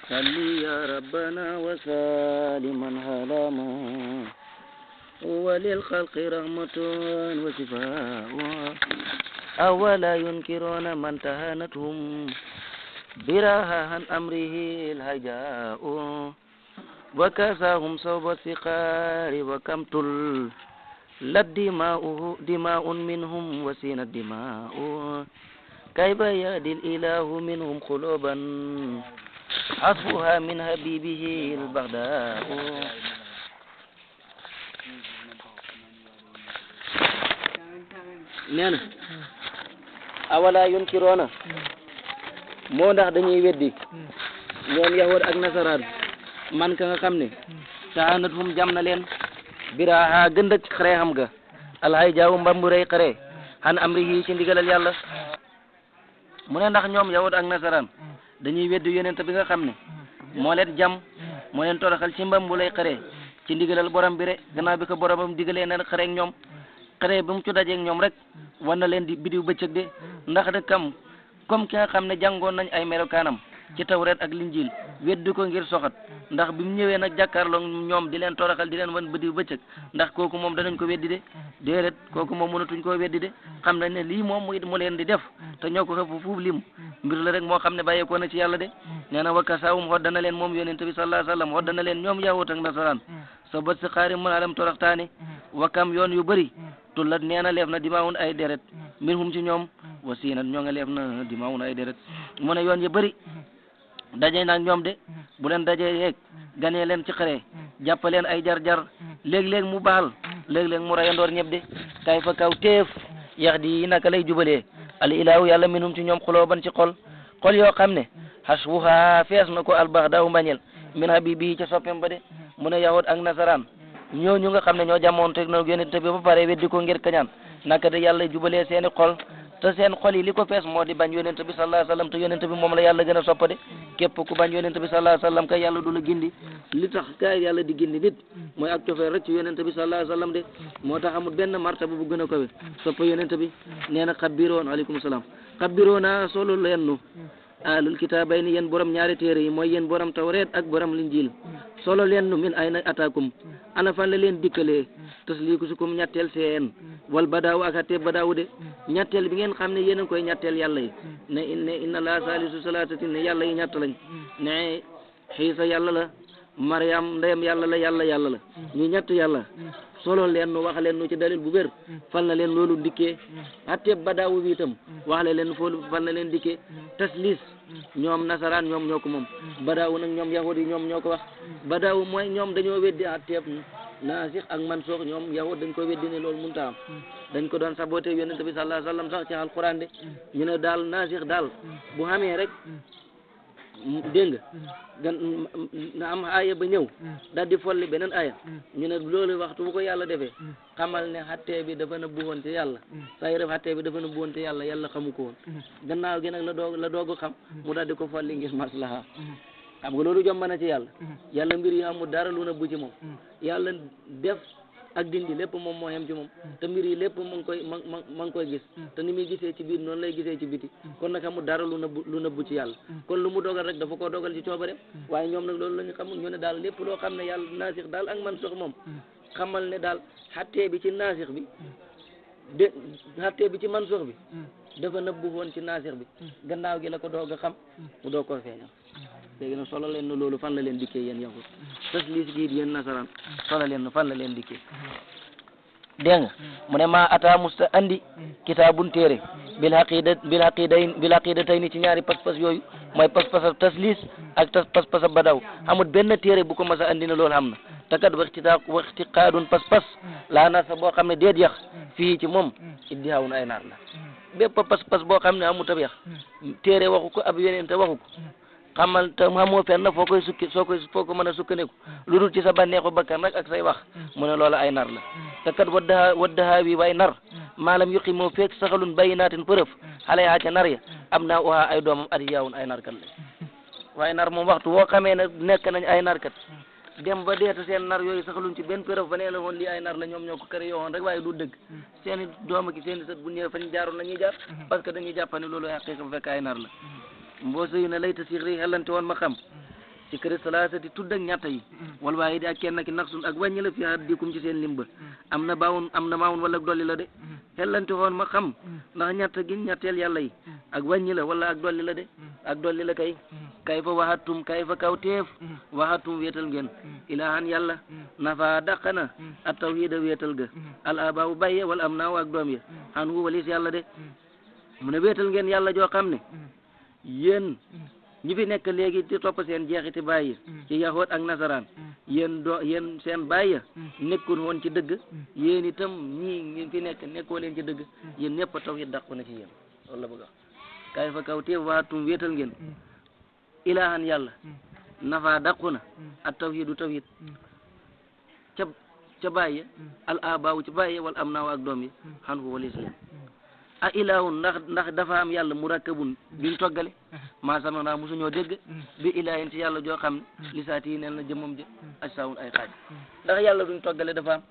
صلي يا ربنا وسالما هلاما وللخلق رحمة وشفاء أولا ينكرون من تهانتهم براها عن أمره الهجاء وكساهم صوب السقار وكم دماء منهم وسين الدماء كيف يهدي الإله منهم قلوبا حسبها من حبيبه البغداء نانا أولا ينكرون moo ndax dañuy weddi ñoom yahud ak nasaraan man ka nga xam ne taanat hum jam na leen biraaha gënd ak xare xam ga alhay jaawu mbambu rey xare xan amrihi ci ndigalal yàlla mu ne ndax ñoom yahud ak nasaraan dañuy weddi yonent bi nga xam ne moo leen jam moo leen toroxal ci mbambu lay xare ci ndigalal borom bi rek gannaaw bi ko boromam digalee na xare ak ñoom xare bi mu ci dajeeg ñoom rek war na leen di bidiw bëccëg de ndax de comme ki nga xam ne jàngoon nañ ay melokaanam ci tawreet ak linjiil weddi ko ngir soxat ndax bi mu ñëwee nag jàkkaarloo ñoom di leen toroxal di leen wan bëdiw bëccëg ndax kooku moom danañ ko weddi de déedéet kooku moom mënatuñ koo weddi de xam nañ ne lii moom mu leen di def te ñoo ko xëpp fuuf lim mbir la rek moo xam ne bàyyeekoo na ci yàlla de nee na wakkasaawum xodda na leen moom yonent bi sallallahu alayhi wasallam xodda na leen ñoom yahut ak nasaraan sa bët si xaari mën a dem toroxtaani wakam yoon yu bëri tullat nee na leef na dimaawun ay deret mbir hum ci ñoom wasiinat ñoo nga leef na dimaawun ay deret mu ne yoon yu bëri daje naag ñoom de bu leen dajee yeeg ganee leen ci xare jàpp leen ay jar-jar léeg-léeg mu baal léeg-léeg mu rayandoor ñëpp de kay fa kaw teef yax di naka lay jubalee al ilaahu yàlla minum ci ñoom xulooban ci xol yoo xam ne hasbuha fees na ko albaxdaaw mbañel min habibi ca soppem ba de mu ne yahud ak nasaraan ñooñu nga xam ne ñoo jamoon teg na yonent bi ba pare weddi ko ngir kañaan naka de yàlla jubalee seeni xol te seen xol yi li ko fees moo di bañ yonent bi sallallahu alayhi wasallam te yonent bi moom la yàlla gën a soppa de képp ku bañ yonent bi sallallahu alayhi wasallam kay yàlla du la gindi li tax kay yàlla di gindi nit mooy ak cofeel rek ci yonent bi sallallahu alayhi wasallam de moo tax amul benn martaba bu gën a kawe soppa yonent bi nee na xabbiroon aleykum salaam xabbiroona solo leen nu alul kitaabayni yéen borom ñaari téere yi mooy yéen borom tawreet ak borom linjiil solo leen nu min ayna ataakum ana fan la leen dikkalee tasliikusukum ñetteel seen wal badaaw ak attee badaaw de ñetteel bi ngeen xam ne yéen a koy ñetteel yàlla yi ne inna laa saalisu salaatatin ne yàlla yi ñett lañ ne xiisa yàlla la Maryam ndeyam yàlla la yàlla la ñu ñett yàlla solo leen nu wax leen nu ci dalil bu wér fal na leen loolu dikkee attee badaaw bi itam wax leen foolu fal na leen dikkee taslis ñoom nasaraan ñoom ñoo ko moom badaaw nag ñoom yahud yi ñoom ñoo ko wax badaaw mooy ñoom dañoo weddi atteeb naasix ak mansuux ñoom yahud dañ ko weddi ne loolu mënta am dañ ko doon saboté yonent bi sallallahu alayhi wasallam sax ci alquran de ñu ne daal naasix daal bu xamee rek dégg nga na am aaya ba ñëw daal di folli beneen aaya ñu ne loolu waxtu bu ko yàlla defee xamal ne xattee bi dafa na buwoon te yàlla say ref xattee bi dafa na buwoon te yàlla xamu ko woon gannaaw gi nag la doog xam mu daal di ko folli ngir maslaha xam nga loolu jomb na ci yàlla mbir yi amul dara lu na bu ci moom yàlla def ak dindi lépp moom moo yem ci moom te mbir yi lépp ma ngi koy gis te ni muy gisee ci biir noonu lay gisee ci biti kon nag amul dara lu nëbbu ci yàlla kon lu mu dogal rek dafa koo dogal ci coobareem waaye ñoom nag loolu la ñu xamul ñu ne daal lépp loo xam ne yàlla naasix daal ak man sox moom xamal ne daal xattee bi ci naasix bi de xattee bi ci man sox bi dafa nëbbu woon ci naasix bi gannaaw gi la ko doog a xam mu doog koo feeñal léegi nag solo leen nu loolu fan la leen dikkee yéen yahud tasliis gi yéen nasaraan solo leen nu fan la leen dikkee dégg nga mu ne maa ata musta andi kitaabun téere bil aqidatay ni ci ñaari pas-pas yooyu mooy pas-pasa tasliis ak pas-pasa badaw amul benn téere bu ko mas a andi ne loolu xam na te kat waxtiqaadun pas-pas laa na sa boo xam ne déet yax fii ci moom iddihaawun ay naar la bépp pas-pas boo xam ne amul tab yax téere waxu ko ab yeneen te waxu ko xamal te xamoo fenn foo ko mën a sukkandiku lu dul ci sa bànneexu bakkan rek ak say wax mu ne loola ay nar la te kat waddahaa wi way nar maalam yuqi moo fekk saxalun bayinaatin përëf xale yaa ca nar ya am naa waa ay doomam at yaawun ay narkat la waaye nar moom waxtu woo xamee ne nekk nañ ay narkat dem ba deeta seen nar yooyu saxaluñ ci benn përëf ba nee la woon lii ay nar la ñoom ñoo ko kër yowoon rek waaye du dëgg seeni doom ki seeni sët bu ñëwee fañ jaaroon la ñuy jaar parce que dañuy jàpp ne loolu xaqiiqa bu fekk ay nar la mboo sëy na layta si ri xelante woon ma xam ci kër salaasati tudd ak ñatta yi wal waaye di ak kenn ki naqsun ak wàññi la fi dikum ci seen limba am na maawun wala dolli la de xellante xoon ma xam ndax ñatta gi ñatteel yàlla yi ak wàññi la wala ak dolli la de ak dolli la kay fa waxatum kay fa kaw teef waxatum wéetal ngeen ilahan yàlla nafa daqana at tawhida wéetal ga al abaawu bàyye wala am naaw ak doom ya xan hu walis yàlla de mu ne wéetal ngeen yàlla joo xam ne yéen ñi fi nekk léegi di topp seen jeexiti bàyyi ci yahood ak nasaraan yéen seen bàyyi nekkul woon ci dëgg yéen itam ñi fi nekk nekkoo leen ci dëgg yéen ñëpp tawhid dàqu na ci yéen loolu la bëgg wax kay fa kaw teef waxatum wéetal ngeen ilahan yàlla nafa dàqu na at tawhidu tawhid ca bàyyi al abaawu ci bàyyi wala am naaw ak doom yi xan fu walis leen a ilahun ndax dafa am yàlla murakkabun biñ toggale maa samana musuñoo dégg bi ilahin ci yàlla joo xam ne lisaati yi neen na jëmmam jë ajsaawun ay xaaj ndax yàlla duñ toggale dafa am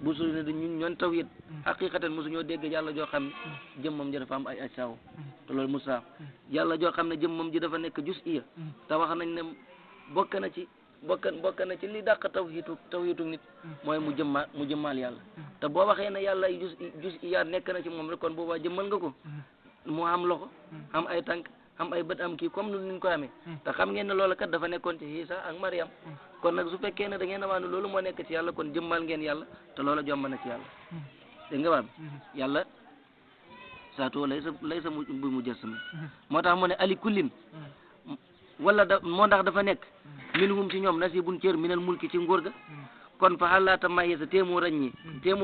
bu su ne ñun ñoon tawhid haqiqatan musuñoo dégg yàlla joo xam ne jëmmam ji dafa am ay ajsaaw te loolu musa yàlla joo xam ne jëmmam ji dafa nekk jus iya te wax nañ ne bokk na ci li dàq tawhidu nit mooy mu jëmmaal yàlla te boo waxee ne yàlla ay jus iya nekk na ci moom rek kon boobaa jëmmal nga ko mu am loxo am ay tànk am ay bët am kii comme nu ñu ko amee te xam ngeen ne loolu kat dafa nekkoon ci Isa ak Mariam kon nag su fekkee ne da ngeen a wax ne loolu moo nekk ci yàlla kon jëmmal ngeen yàlla te loola jomb na ci yàlla dégg nga waam yàlla saatu lay sa bu mu jësam moo tax mu ne ali kullin wala moo ndax dafa nekk minhum ci ñoom nasibun cër minal mulki ci nguur ga kon fa xalaata maye sa téemoo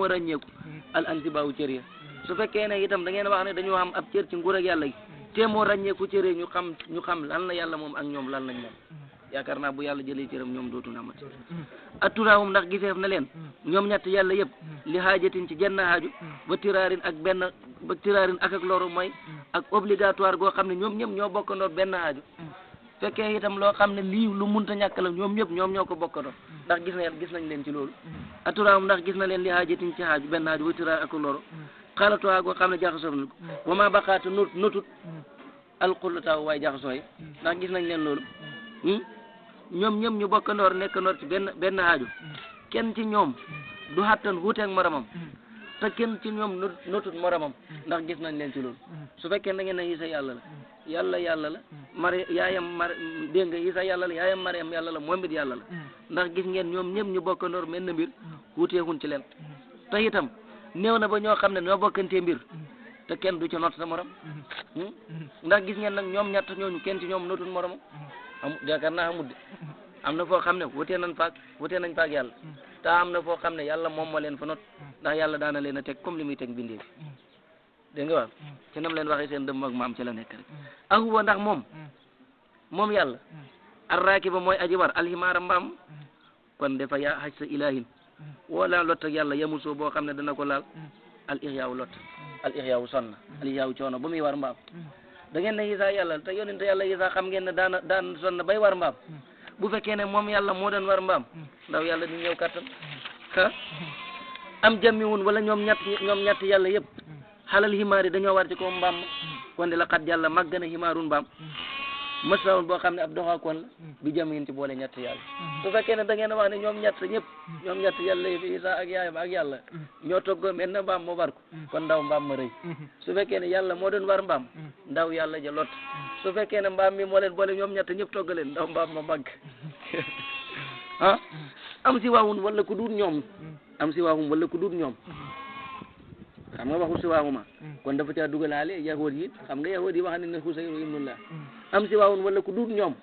ràññeeku al ansibaawu cër ya su fekkee ne itam da ngeen wax ne dañoo am ab cër ci nguur ak yàlla gi téemoo ràññeeku cër ya ñu xam lan la yàlla moom ak ñoom lan lañ moom yaakaar naa bu yàlla jëlee cëram ñoom dootu na amati aturaawum ndax giseef na leen ñoom ñett yàlla yëpp li xaajatin ci jenn xaaju ba tiraarin ak ak loru mooy ak obligatoire goo xam ne ñoom ñëpp ñoo bokkandoor benn xaaju fekkee itam loo xam ne lii lu munta ñàkk la ñoom ñëpp ñoo ko bokkandoo ndax gis nañ leen ci loolu aturaawum ndax gis na leen li xaajatin ci xaaju benn xaaju ba tiraar ak loru xaalatuwaa goo xam ne jaxasoo na ko wa ma baqaatu notut alxullataaw waaye jaxasoo yi ndax gis nañ leen loolu ñoom ñëpp ñu bokkandoor nekkandoor ci benn xaaju kenn ci ñoom du xattan xuuteeg moromam te kenn ci ñoom notut moromam ndax gis nañ leen ci loolu su fekkee da ngeen ne Isa yàlla la yàlla la dégg nga Isa yàlla la yaayam Mariam yàlla la moom it yàlla la ndax gis ngeen ñoom ñëpp ñu bokkandoor mel na mbir xuuteekun ci leen te itam néew na ba ñoo xam ne ñoo bokkantee mbir te kenn du ci not sa morom ndax gis ngeen nag ñoom ñett ñooñu kenn ci ñoom notul moromam yaakaar naa amul de am na foo xam ne wutee nañ faak yàlla te am na foo xam ne yàlla moom moo leen fa not ndax yàlla daana leen a teg comme li muy teg bindee fi dégg nga waaw ci nam leen waxee seen dëmm ak maam ci la nekk rek ahuwa ndax moom yàlla arraaki ba mooy aji war alhimaara mbaam kon dafa yaa xaj sa ilahin wala lot ak yàlla yemul soo boo xam ne dana ko laal al ihyaawu lot al ihyaawu sonna al ihyaawu coono ba muy war mbaam da ngeen ne Isa yàlla te yonente yàlla Isa xam ngeen ne daan sonna bay war mbaam bu fekkee ne moom yàlla moo doon war mbaam ndaw yàlla di ñëw kattan am jàmmiwun wala ñoom ñett yàlla yëpp xalal ximaar yi dañoo war ci ko mbaam kon de la xat yàlla màgg na ximaarun mbaam masawun boo xam ne ab doxaakoon la bi jamiin ci boole ñett yàlla su fekkee ne da ngeen a wax ne ñoom ñett yàlla yi Isa ak yaayam ak yàlla ñoo toggoo mel na mbaam moo war ko kon ndaw mbaam ma rëy su fekkee ne yàlla moo doon war mbaam ndaw yàlla ja lot su fekkee ne mbaam mi moo leen boole ñoom ñett ñëpp togg leen ndaw mbaam ma màgg am si waawun wala ku duut ñoom xam nga waxu si waawuma kon dafa caa dugalaale yahood yi xam nga yahood yi wax ne Xusayru ibnullah am si waawun wala ku duut ñoom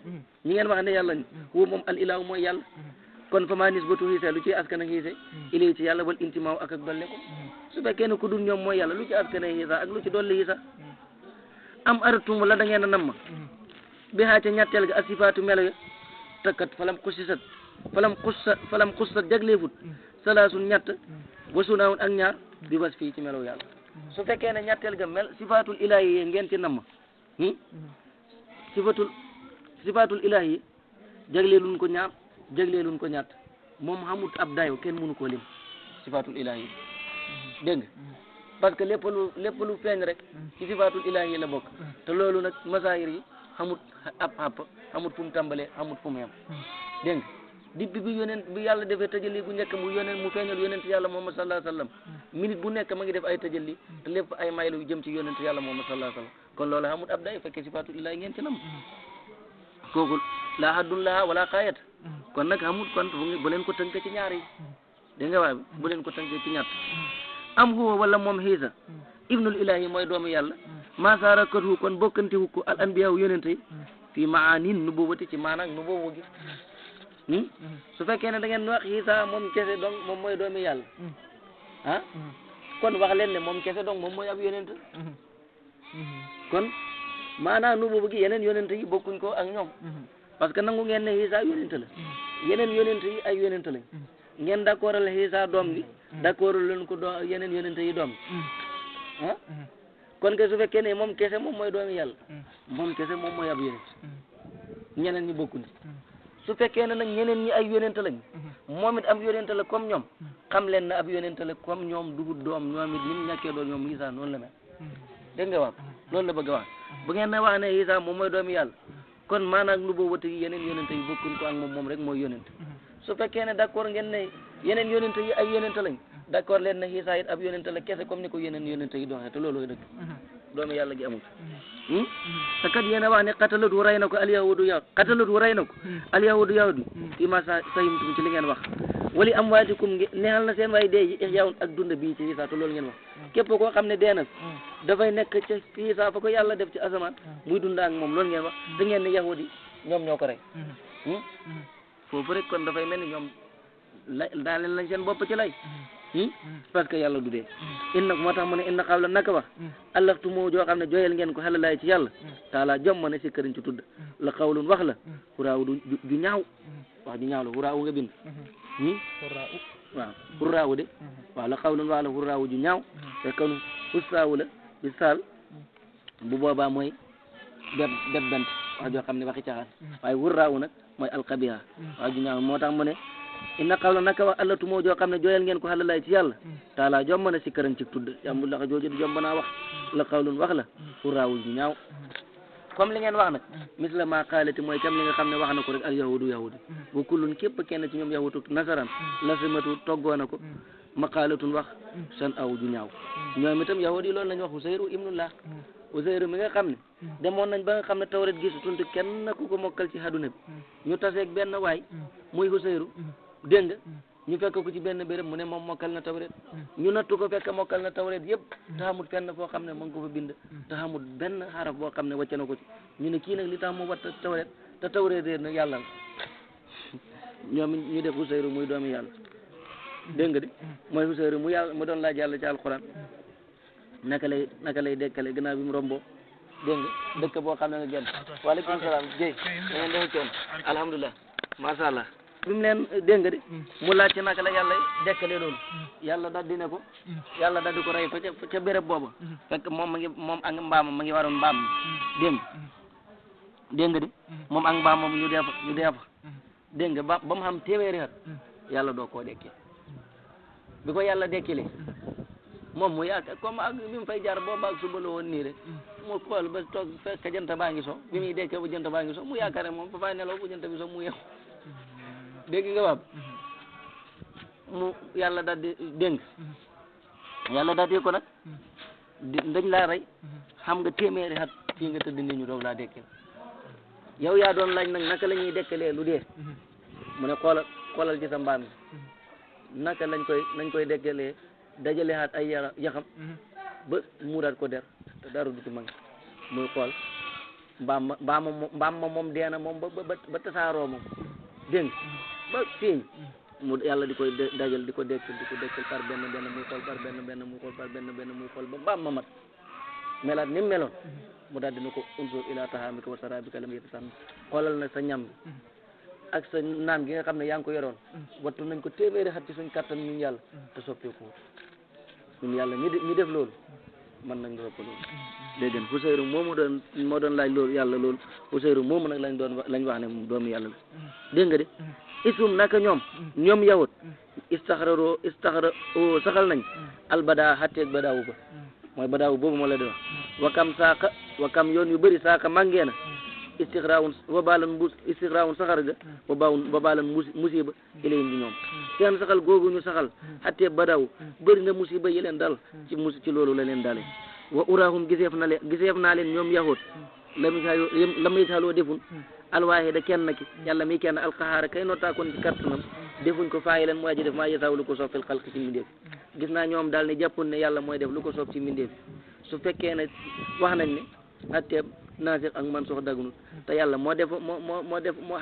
ñi ngeen wax ne yàlla ni huwa moom al ilahu mooy yàlla kon fa maa nisbatu xiise lu ci askan ak xiise ilay ci yàlla wal intimaaw ak dolle ko su fekkee ne ku duut ñoom mooy yàlla lu ci askan ak xiisa ak lu ci dolli xiisa am aratum wala da ngeen a nam ma bi xaa ca ñetteel ga asifaatu melo ya takkat falam xussat jagleefut salaasun ñett wasunaawun ak ñaar bi was fii ci melo yàlla su fekkee ne ñetteel ga mel sifaatul ilaahi yi ngeen ci nam ma sifaatul ilaahi yi jagleeluñ ko ñaar jagleeluñ ko ñaat moom xamut ab dayo kenn mënu koo lim sifaatul ilaahi yi dégg nga parce que lépp lu feeñ rek ci sifaatul ilaahi yi la bokk te loolu nag masaayir yi xamut ab xamut fu mu tàmbalee xamut fu mu yem dégg nga depuis bi yonent bi yàlla defee tajalli gu njëkk mu feeñal yonent yàlla Muhammad sallallahu alayhi wasallam minute bu nekk ma ngi def ay tajalli te lépp ay maylu yu jëm ci yonent yàlla Muhammad sallallahu alayhi wasallam kon loolu xamut ab day fekkee sifaatu illaahi ngeen ci nam kooku laa haddun laha wala xaayat kon nag xamut kon bu leen ko tënk ci ñaar yi dégg nga waay bu leen ko tënk ci ñett am huwa wala moom Iisa ibnul ilahi mooy doomu yàlla maasarakatu kon bokkanti wu ko al anbiya wu yonent yi fii maanin nubuwati ci maanaam nubuwa gi su fekkee ne da ngeen wax Iisa moom kese donc moom mooy doomi yàlla ah kon wax leen ne moom kese donc moom mooy ab yonent kon maanaam nubuwa gi yeneen yonent yi bokkuñ ko ak ñoom parce que nangu ngeen ne Iisa yonent la yeneen yonent yi ay yonent lañ ngeen d'accord la Iisa doom gi d'accord leen ko yeneen yonent yi doom gi ah kon ke su fekkee ne moom kese moom mooy doomi yàlla moom kese moom mooy ab yonent ñeneen ñi bokkuñ su fekkee ne nag ñeneen ñi ay yonent lañ moom it ab yonent la comme ñoom xam leen na ab yonent la comme ñoom dugub doom ñoom it ni mu ñàkkee doon ñoom Iisa noonu la mel dégg nga wax loolu la bëgg a wax bu ngeen ne wax ne Iisa moom mooy doomi yàlla kon maanaam lu boo wëte yeneen yonent yi bokkuñ ko ak moom rek mooy yonent su fekkee ne d'accord ngeen ne yeneen yonent yi ay yonent lañ d'accord leen ne Iisa it ab yonent la kese comme ni ko yeneen yonent yi doxee te loolu dëgg doomi yàlla gi amul te kat yéen a wax ne qatalatu rey na ko alyahudu yahudi fii ma sahimtum ci li ngeen wax wali amwaatikum neexal na seen waay dee yi ihyaa'un ak dund bii ci Iisa te loolu ngeen wax képp koo xam ne dee na dafay nekk ca Iisa fa ko yàlla def ci asamaan muy dund ak moom loolu ngeen wax te ngeen ne yahudi ñoom ñoo ko rey foofu rek kon dafay mel ni ñoom daa leen lañ seen bopp ci lay parce que yàlla du dee inna moo tax mu ne inna xawla naka wax allaftu moo joo xam ne jooyal ngeen ko xelalaay ci yàlla taala jom ma ne si këriñ ci tudd la xawlun wax la xuraawu ju ñaaw wax ju ñaaw la xuraawu nga bind waaw xuraawu de waaw la xawlun wax la xuraawu ju ñaaw te kanu ustaawu la bi saal bu boobaa mooy bent wax joo xam ne waxi caaxaan waaye xuraawu nag mooy alqabiha wax ju ñaaw moo tax mu ne inna qawla naka wax allatu moo joo xam ne jooyal ngeen ko xalalay ci yàlla taala jomb na si këran ci tudd yàmbul laxa jooju di jomb naa wax la qawlun wax la xuraawul ju ñaaw comme li ngeen wax nag misla ma qaalati mooy kam li nga xam ne wax na ko rek al yahudu yahudi bu kullun képp kenn ci ñoom yahudu nasaran lasimatu toggoo na ko maqaalatun wax san aw ju ñaaw ñoom itam yahudi loolu lañ wax Usayru ibnullah Usayru mi nga xam ne demoon nañ ba nga xam ne tawret gisatuñ kenn ku ko mokkal ci àdduna bi ñu taseeg benn waay muy Usayru dégg nga ñu fekk ko ci benn béréb mu ne moom mokkal na tawret ñu nattu ko fekk mokkal na tawret yëpp te xamul fenn foo xam ne mu ngi ko fa bind te xamul benn xaraf boo xam ne wàcce na ko ci ñu ne kii nag li tax mu wat tawret te tawret réer na yàlla la ñoom ñu def Usayru muy doomi yàlla dégg nga di mooy Usayru mu yàlla mu doon laaj yàlla ci alquran naka lay dekkale gannaaw bi mu rombo dégg nga dëkk boo xam ne nga génn waaleykum salaam Guèye da ngeen defe coon alhamdulilah masha Allah bi mu leen dégg nga de mu laaj ci naka la yàlla dekkale loolu yàlla daal di ne ko yàlla daal di ko rey fa ca béréb booba fekk moom ak mbaamam ma ngi waroon mbaam dégg nga de moom ak mbaamam ñu dee fa dégg nga ba mu xam téeméeri at yàlla doo koo dekkee bi ko yàlla dekkilee moom mu yaakaar comme ak bi mu fay jaar booba ak suba la woon nii rek mu xool ba toog fekk jant baa ngi so bi muy dekkee bu jant baa ngi so mu yaakaar ne moom fa fay nelaw bu jant bi so mu yeewu dégg nga waab mu yàlla daal di dénk yàlla daal di ko nag dañ laa rey xam nga téeméeri at fii nga tëdd nit ñu doog laa dekkee yow yaa doon laaj nag naka la ñuy dekkalee lu dee mu ne xoolal ci sa mbaam mi naka lañ koy dekkalee dajale xaat ay yaxam ba muuraat ko der te dara du ci mag muy xool mbaam ma moom deena moom ba tasaaroo moom dégg ba fiiñ mu yàlla di koy dajal di ko dekkal par benn muy xool par benn muy xool par benn muy xool ba mbaam ma mat melaat ni mu meloon mu daal dina ko unsur ila tahamika wa sarabika lam yatasanna xoolal na sa ñam bi ak sa naan gi nga xam ne yaa ngi ko yoroon wattu nañ ko téeméeri xat ci suñ kattan ñun yàlla te soppeeku ñun yàlla ñi def loolu man nañ nga ëpp loolu dégg nga Usayru moomu moo doon laaj loolu yàlla loolu Usayru moomu nag lañ wax ne moom doomu yàlla la dégg nga de isum naka ñoom yawut istaxraro saxal nañ albada xatteeg badaawu ba mooy badaawu boobu moo la di wax wakam yoon yu bëri saaka màngee na istighraawun saxar ga wa baalan musiba ilayhim bi ñoom seen saxal googu ñu saxal xattee badaw bëri na musiba yi leen dal ci loolu la leen dale wa uraahum giseef naa leen ñoom yahud lam yajhaloo defun alwaahida kenn ki yàlla mi kenn alqahaara kay nottaakoon ci kattanam defuñ ko faayi leen mooy ji def maa yasaaw lu ko soob fil xalqi ci mbindeef gis naa ñoom daal ne jàppoon ne yàlla mooy def lu ko soob ci mbindeef su fekkee ne wax nañ ne atteeb naasix ak mansuux dagunut te yàlla moo def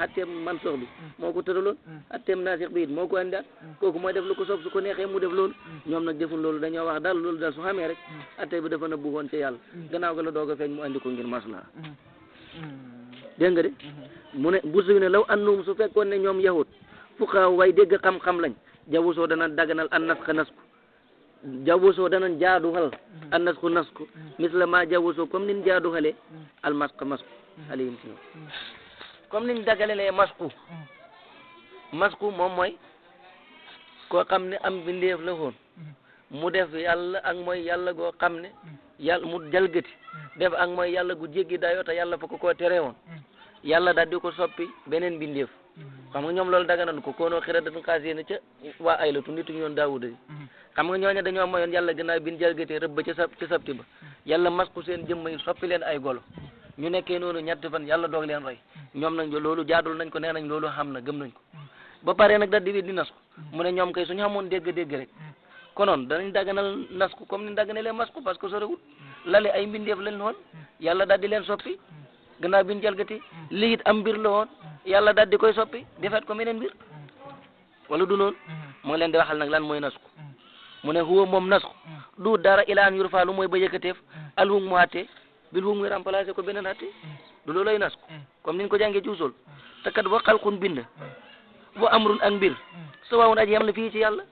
atteeb mansuux bi moo ko tëraloon atteeb naasix bi it moo ko andaat kooku mooy def lu ko soob su ko neexee mu def loolu ñoom nag deful loolu dañoo wax daal loolu daal su xamee rek atteeb bi dafa nëbbu woon ci yàlla gannaaw ga la doog a feeñ mu andi ko ngir maslaa dégg nga de mu ne bu suy ne law annum su fekkoon ne ñoom yahud fuqaaw way dégg xam-xam lañ jawusoo dana daganal an nasqa nasku jawusoo danañ jaaduxal an nasku misla ma jawusoo comme niñ jaaduxalee al masku alayhim si ñoom comme niñ dagalelee masku moom mooy koo xam ne am bindeef la woon mu def yàlla ak mooy yàlla goo xam ne yàlla mu jalgati def ak mooy yàlla gu jéggi dayoo te yàlla fa ko tere woon yàlla daal di ko soppi beneen bindeef xam nga ñoom loolu daga nan ko koonoo xira dan xaas yéene ca waa ay latu nitu ñoon daawuda yi xam nga ñooñu dañoo moyoon yàlla gannaaw bin jalgatee rëbb ca sabti ba yàlla masku seen jëmm yi soppi leen ay golo ñu nekkee noonu ñetti fan yàlla doog leen rey ñoom nag loolu jaadul nañ ko nee nañ loolu xam na gëm nañ ko ba pare nag daal di wéet di nasku mu ne ñoom kay suñu xamoon dégg-dégg rek konoon danañ daganal nasku comme ni daganalee masku parce que sorewul lale ay mbindeef lañ woon yàlla daal di leen soppi gannaaw biñ jalgati lii it am mbir la woon yàlla daal di koy soppi defeet ko meneen mbir wala du loolu moo leen di waxal nag lan mooy nasku mu ne huwa moom nasku du dara ilaan yurfa lu mooy ba yëkkateef alhum mu àtte bil hum muy remplacé ko beneen àtte du loolay nasku comme niñ ko jàngee ci usul te kat wa xalqun bind wa amrun ak mbir sawaawun aji yem la fii ci yàlla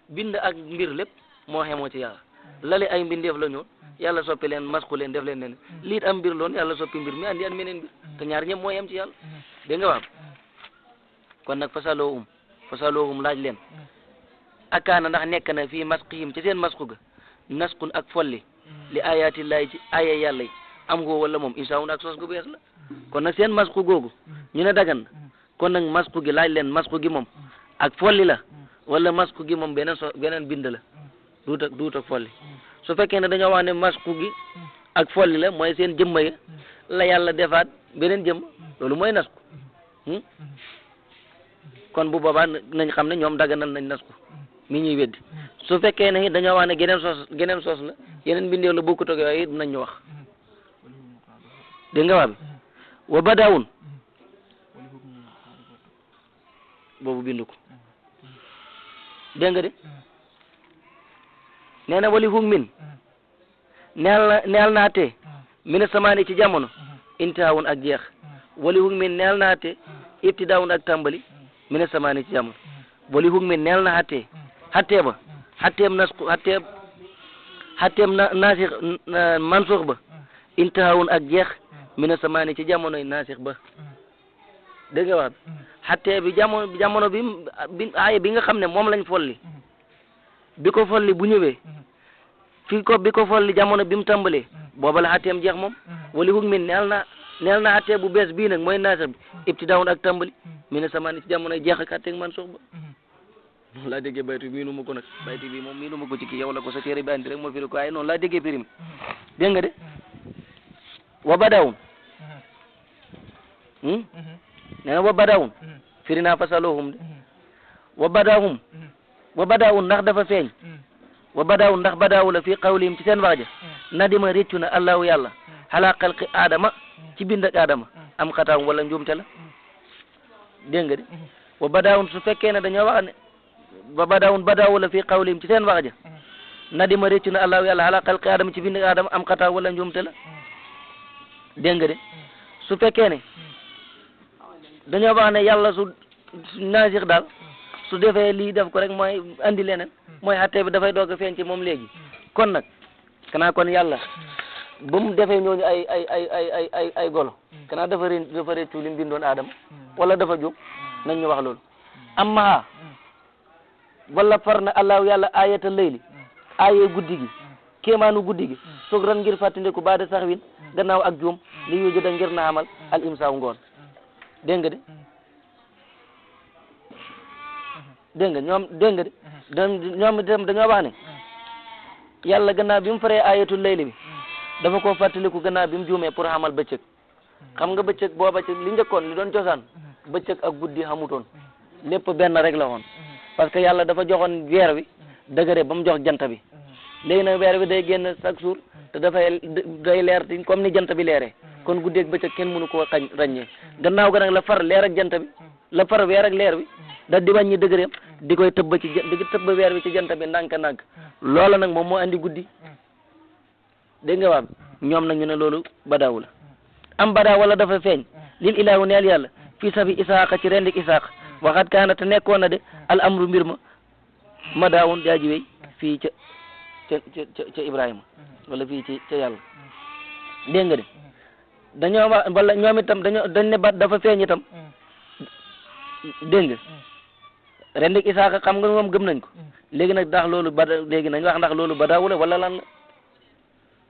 bind ak mbir lépp moo xemoo ci yàlla lale ay mbindeef la ñoon yàlla soppi leen masku leen def leen ne liit am mbir loon yàlla soppi mbir mi andi an meneen mbir te ñaar ñëpp moo yem ci yàlla dégg nga waam kon nag fasaloohum laaj leen akaana ndax nekk na fii masqihim ci seen masku ga naskun ak folli li ayatillahi ci aya yàlla yi am ko wala moom insaawun ak sos gu bees la kon nag seen masku googu ñu ne dagan na kon nag masku gi laaj leen masku gi moom ak folli la wala masku gi moom beneen bind la duut ak folli su fekkee ne dañoo wax ne masku gi ak folli la mooy seen jëmma ya la yàlla defaat beneen jëmm loolu mooy nasku kon bu boobaa nañ xam ne ñoom daganal nañ nasku mi ñuy weddi su fekkee ne dañoo wax ne geneen sos la yeneen bindee la bokkut ak yooyu dinañ ñu wax dégg nga wax bi wa badawun boobu bindu ko dégg nga de nee na wali hum min neel naa te mina samaani ci jamono intihaawun ak jeex wali hum min neel naa te ibtidaawun ak tàmbali mina samaani ci jamono wali hum min neel na xattee ba xatteem nasku xatteem naasix mansuux ba intihaawun ak jeex mina samaani ci jamonoy naasix ba dégg nga wax xattee bi jamono bi aaya bi nga xam ne moom lañ folli bi ko folli bu ñëwee bi ko folli jamono bi mu tàmbalee booba la xatteem jeex moom wali hug min neel na xattee bu bees bii nag mooy naasix bi ibtidaawun ak tàmbali mina samaani ci jamonoy jeex ak xatteeg mansuux ba noonu laa déggee baytu miinu ma ko nag baytu bi moom miinu ma ko ci kii yow la ko sa téere bi andi rek moo firi ko waaye noonu laa déggee pirim dégg nga de wa badawun nee na wa badawun firi naa fasalohum de wa badawun ndax dafa feeñ wa badawun ndax badawu la fii qawlihim ci seen wax ja nadima réccu na allahu yàlla xalaa xalqi aadama ci bind ak aadama am xataam wala njuumte la dégg nga de wa badawun su fekkee ne dañoo wax ne wa badawun badawu la fii qawlihim ci seen wax ja nadima réccu na allahu yàlla xalaa xalqi aadama ci bind ak aadama am xataam wala njuumte la dégg nga de su fekkee ne dañoo wax ne yàlla su naasix daal su defee lii def ko rek mooy andi leneen mooy xattee bi dafay doog a feeñ ci moom léegi kon nag kanaa kon yàlla ba mu defee ñooñu ay golo kanaa dafa réccu li mu bindoon Adama wala dafa jóg nañ ñu wax loolu amma wala far na allahu yàlla ayata layli aaye guddi gi kéemaanu guddi gi soog ran ngir fàttandiku baada sax win gannaaw ak juum li yu jëda ngir na amal al imsaaw ngoon dégg nga de dégg nga ñoom dégg nga de ñoom itam dañoo wax ne yàlla gannaaw bi mu faree ayatul layli bi dafa koo fàttaliku gannaaw bi mu juumee pour xamal bëccëg xam nga bëccëg booba ci li njëkkoon li doon cosaan bëccëg ak guddi xamutoon lépp benn rek la woon parce que yàlla dafa joxoon weer wi dëgëre ba mu jox jant bi léegi nag weer wi day génn chaque jour te day leer comme ni jant bi leeree kon guddi ak bëccëg kenn mënu koo ràññee gannaaw ga nag la far leer ak jant bi la far weer ak leer bi da di wàññi dëgëreem di koy tëbb di tëbb weer wi ci jant bi ndànk loola nag moom moo andi guddi dégg nga waam ñoom nag ñu ne loolu badaawu la am badaa wala dafa feeñ lil ilaahu neel yàlla fii safi isaaqa ci rendik isaaq waxat kaana te nekkoon na de al amru mbir ma daawun jaaji wey fii ca Ibrahima wala fii ca yàlla dégg nga de dañoo wax wala ñoom itam dañ ne ba dafa feeñ itam dégg nga rendik isaaq xam nga moom gëm nañ ko léegi nag ndax loolu léegi nañ wax ndax loolu badaawu la wala lan la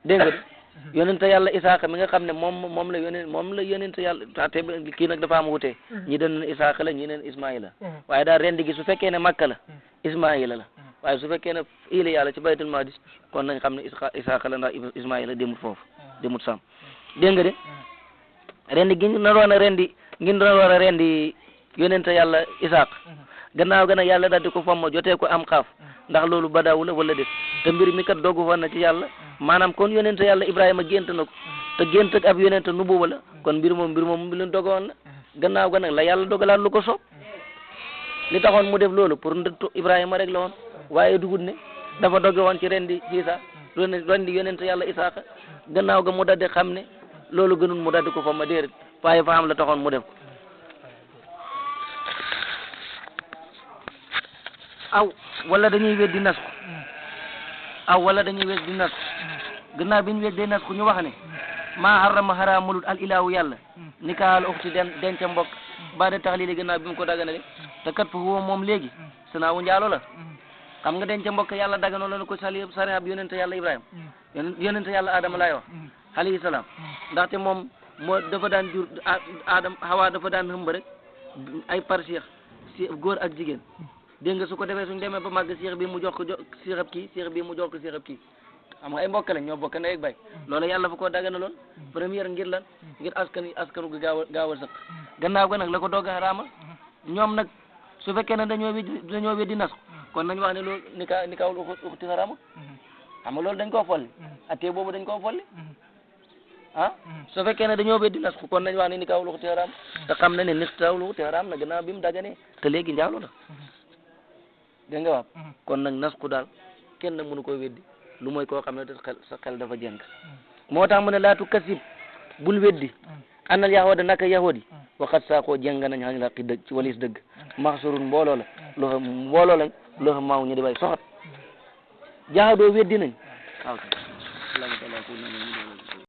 dégg nga de yonente yàlla Isaaka mi nga xam ne moom la yonente yàlla te kii nag dafa am wutee ñi dañ ne Isaaka la ñi neen Ismaïla waaye daal rendi gi su fekkee ne Makka la Ismaïla la waaye su fekkee ne ila yàlla ci baytul maqdis kon nañ xam ne Isaaka la ndax Ismaïla demut foofu demut sam dégg nga de rendi gi naroon a rendi yonente yàlla Isaaka gannaaw gën a yàlla daal di ko fomm jotee ko am xaaf ndax loolu badaawu la wala def te mbir mi kat doogu fa na ci yàlla maanaam kon yonente yàlla Ibrahima gént na ko te gént ak ab yonente nu booba la kon mbir moom bi leen dogoon la gannaaw ga nag la yàlla dogalaat lu ko soob li taxoon mu def loolu pour ndëttu Ibrahima rek la woon waaye dugub ne dafa doge woon ci rendi Isa rendi yonente yàlla Isaaka gannaaw ga mu daldi xam ne loolu gënul mu daldi ko fa ma déedéet waaye fa am la taxoon mu def ko aw wala dañuy weddi nas ko gannaaw bi ñu weddee nas ko ñu wax ne maa harrama haraamalut al ilaahu yàlla nikaahal uxti denca mbokk ba de taxlili gannaaw bi mu ko daganale te kat fa huwa moom léegi sanaawu njaalo la xam nga denca mbokk yàlla daganoo la ko sariya yonente yàlla Ibrahima yonente yàlla Adama laay wax alayhi salaam ndaxte moom moo dafa daan jur Adam Hawa dafa daan hëmb rek ay par seex góor ak jigéen dégg nga su ko defee suñ demee ba màgg seex bi mu jox ko seexab kii seex bi mu jox ko seexab kii xam nga ay mbokk lañ ñoo bokk ndey ak bay loolu yàlla fa koo dagana loon première ngir lan ngir askanu gi gaaw a sëq gannaaw ga nag la ko doog a xaraamal ñoom nag su fekkee ne dañoo weddi nas ko kon nañ wax ne loolu nikaawul uxti xaraama xam nga loolu dañ koo folli attee boobu dañ koo folli su fekkee ne dañoo weddi nas ko kon nañ wax ne nikaawul uxti xaraama te xam na ne nikaawul uxti xaraam na gannaaw bi mu daganee te léegi njaaloo la dégg nga wax kon nag nas ko daal kenn mënu koy weddi lu mooy koo xam ne sa xel dafa jëng moo tax mu ne laatu kasib bul weddi annal yahuda naka yahudi waxat saa koo jëng nañ xañ la dëgg ci walis dëgg maxsurun mbooloo lañ loo xam maaw ñu di bay soxat jaxadoo weddi nañ waaw